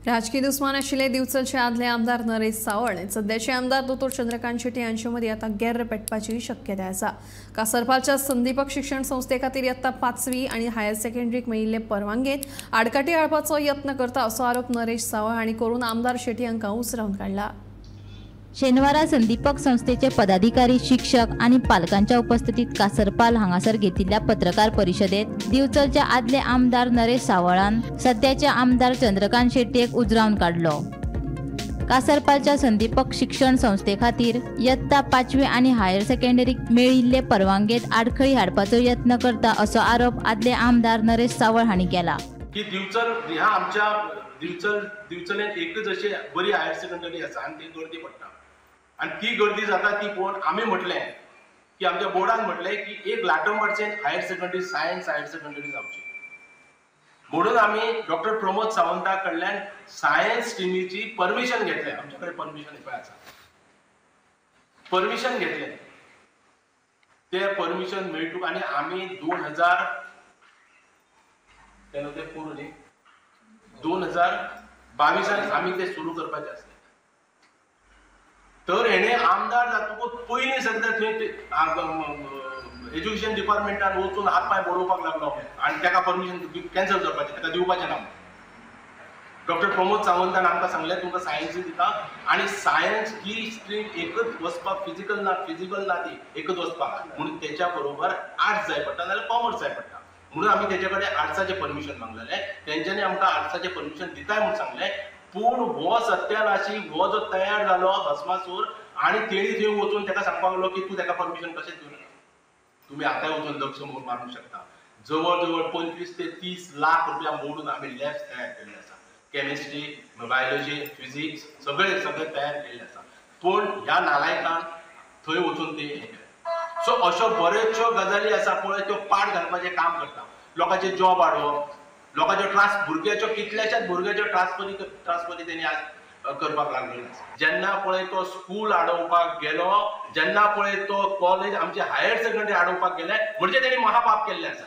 राजकीय दुस्मान आशिल्ले दिवचलचे आदले आमदार नरेश सावळ आनी सद्याचे आमदार दोतोर चंद्रकांत शेट्टी हांचे मदीं आतां गेर्र पेटपाची शक्यताय आसा। कासरपालच्या संदीपक शिक्षण संस्थे खातीर यत्ता पांचवी आनी हायर सेकंडरीक मेळिल्ले परवानगेंत आडकाठी हाडपाचो यत्न करता असो आरोप नरेश सावळ हांणी करून आमदार शेट्टी हांकां उसरावन काडला। शेनवारा संदीपक संस्थेचे पदाधिकारी, शिक्षक आनी पालकांच्या उपस्थितीत कासरपाल हांगासर घेतिल्ल्या पत्रकार परिशदेत दिवचलचे आदले आमदार नरेश सावळान सद्याचे आमदार चंद्रकांत शेट्टीक उजरावन काडलो। कासरपालच्या संदीपक शिक्षण संस्थे खातीर यत्ता पांचवी आनी हायर सेकंडरीक मेळिल्ले परवानगेंत आडखळी हाडपाचो यत्न करता असो आरोप आदले आमदार नरेश सावळ हांणी केला। की दिवचल ह्या आमच्या दिवचलेन एकच अशी बरी हायर सेकंडरी आसा आनी ती गर्दी पडटा आनी ती गर्दी जाता ती पळोवन आमी म्हटलें की आमच्या बोर्डान म्हटलें की एक लाटंबारचें higher secondary science higher secondary जावची म्हणून आमी डॉक्टर प्रमोद सावंता कडल्यान सायन्स स्ट्रिमीची परमिशन घेतलें। आमच्या कडेन परमिशन पळय आसा, परमिशन घेतलें, ते परमिशन मेळटूक आनी आमी 2000 तेन्ना ते पोरूं न्ही 2022 आमी ते सुरू करपाचे आसले। तर हेणे आमदार जातकूच पयलीं सगळें थंय एज्युकेशन डिपार्टमेंटान वचून हात पांय बडोवपाक लागलो आनी ताका परमिशन कॅन्सल करपाचें, ताका दिवपाचें ना। डॉक्टर प्रमोद सावंतान आमकां सांगलें तुमकां सायन्सूय दिता आनी सायन्स ही स्ट्रीम एकच वचपाक फिजिकल ना ती एकच वचपाक म्हणून तेच्या बरोबर आर्ट्स जाय पडटा नाजाल्यार कॉमर्स जाय पडटा म्हणून आमी तेच्या कडेन आर्ट्साचें परमिशन मागलेलें। तेंच्यांनी आमकां आर्ट्साचें परमिशन दिताय म्हूण सांगलें, पूण हो सत्यानाशी हो जो तयार जालो भस्मासूर आनी तेणी थंय वचून ताका सांगपाक लागलो की तूं ताका परमिशन कशें दिवं नाका, तुमी आतांय वचून लक्ष मारूंक शकता। जवळ जवळ 25 ते 30 लाख रुपया मोडून आमी लॅब्स तयार केल्ले आसा, केमिस्ट्री, बायोलॉजी, फिजिक्स सगळे सगळे तयार केल्ले आसा, पूण ह्या नालायकान थंय वचून ते सो अश्यो बऱ्योचश्यो गजाली आसा पळय त्यो पाट घालपाचें काम करता। लोकांचे जॉब हाडप, लोकांच्यो भुरग्याच्यो कितल्याशाच भुरग्याच्यो ट्रान्सफरी तेणी आज करपाक लागलेले आसा। जेन्ना पळय तो स्कूल आडोवपाक गेलो, जेन्ना पळय तो कॉलेज आमचे हायर सेकंडरी आडोवपाक गेले म्हणजे तेणी महापाप केल्लें आसा।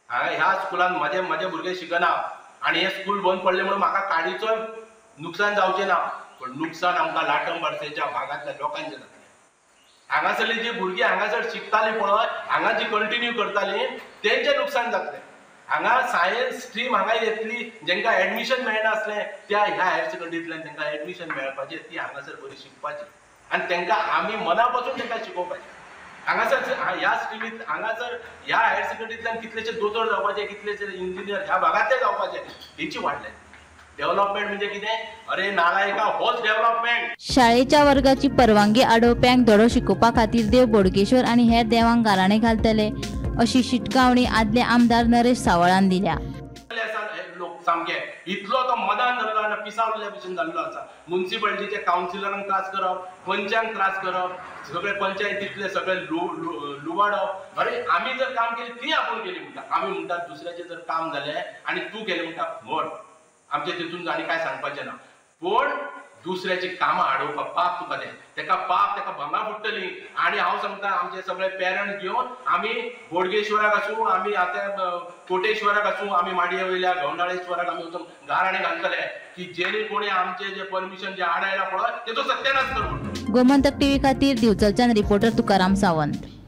हांगा ह्या स्कुलान म्हाजे म्हाजे भुरगे शिकना आनी हें स्कूल बंद पडलें म्हणून म्हाका काडीचोय नुकसान जावचें ना, पूण नुकसान आमकां लाटंबार्सेच्या भागांतल्या लोकांचें जातलें। हांगासरली जी भुरगीं हांगासर शिकतालीं पळय, हांगा जी कंटिन्यू करतालीं तेंचें नुकसान जातलें। हांगा सायन्स स्ट्रीम हांगा येतली, जेंकां एडमिशन मेळनासलें त्या ह्या हायर सेकंडरींतल्यान तेंकां एडमिशन मेळपाचें, ती हांगासर बरी शिकपाची आनी तेंकां आमी मना पासून तेंकां शिकोवपाचें। हांगासर ह्या स्ट्रिमींत हांगासर ह्या हायर सेकंडरींतल्यान कितलेशे दोतोर जावपाचे, कितलेशे इंजिनियर ह्या भागांतले जावपाचे, हेची वाडले डेव्हलपमेंट म्हणजे कितें? अरे नालायका, होच डेव्हलपमेंट। शाळेच्या वर्गाची परवानगी आडोवप्यांक धडो शिकोवपा खातीर देव बोडगेश्वर आनी हेर देवांक गाराणें घालतले अशी शिटकावणी आदले आमदार नरेश सावळान दिल्या। लोक सामके इतलो तो मदान जाल्लो आनी पिसावल्ल्या भशेन जाल्लो आसा। मुन्सिपालिटीचे कावन्सिलरांक त्रास करप, पंचांक त्रास करप, सगळे पंचायतींतले सगळे लुवाडप। अरे आमी जर काम केलें ती आपूण केली म्हणटा, आमी म्हणटात दुसऱ्याचें जर काम जालें आनी तूं केलें म्हणटा व्हड, आमचें तितून आनी कांय सांगपाचें ना, पूण दुसऱ्याची कामां आडोवपाक पाप तुका तें, तेका पाप, तेका भंगां फुट्टलीं। आनी हांव सांगता आमचे सगळे पेरंट्स घेवन आमी बोडगेश्वराक आसूं, आमी आतां कोटेश्वराक आसूं, आमी माडये वयल्या गवंडाळेश्वराक आमी वचून गाराणें घालतले की जेणे कोणी आमचे जे परमिशन जे आडायला पळय तेचो सत्यानाश कर म्हणून। गोमंतक टीव्ही खातीर दिवचलच्यान रिपोर्टर तुकाराम सावंत।